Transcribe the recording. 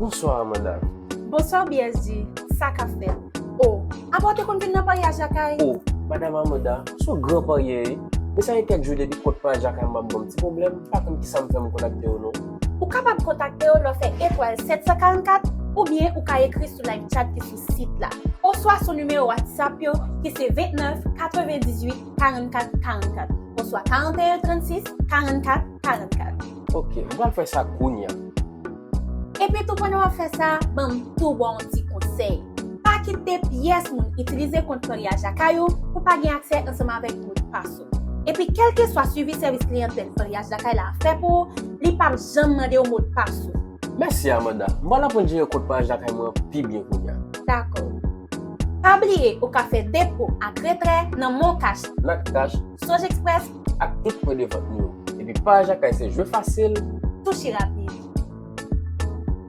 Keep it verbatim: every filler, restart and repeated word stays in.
Bonswa, Amanda. Bonswa, B S G. Sa k ap fèt? O, apa w te konn vin nan paryaj lakay? O, Madanm Amanda, se yon gran parye, wi. Men sa gen kèk jou depi kont paryaj lakay m ap ban m ti pwoblèm, m pa konn kisa m fè m kontakte yo, non. Ou kapab kontakte yo lè w fè etwal sèt san karannkat, oubyen ou ka ekri sou live chat ki sou sit la, oswa sou nimewo WhatsApp yo ki se vennèf katrevendizuit karannkat karannkat, oswa karanteyen trannsis karannkat karannkat. Ok, m pral fè sa kounye a. Epi tou pandan w ap fè sa, ban m tou ba w yon ti konsèy. Pa kite pyès moun itilize kont paryaj lakay ou pou pa gen aksè ansanm avèk modpas ou. Epi kèlkeswa swivi sèvis kliyantèl paryaj lakay la ap fè pou ou, li p ap janm mande w modpas ou. Mèsi, Amanda. M pral aprann jere kont paryaj lakay mwen an pi byen kounye a. Dakò. Pa bliye, ou ka fè depo ak retrè nan MonCash, Natcash, Sojexpress, ak tout pwen de vant nou yo. Epi paryaj lakay se jwe fasil. Touche rapid.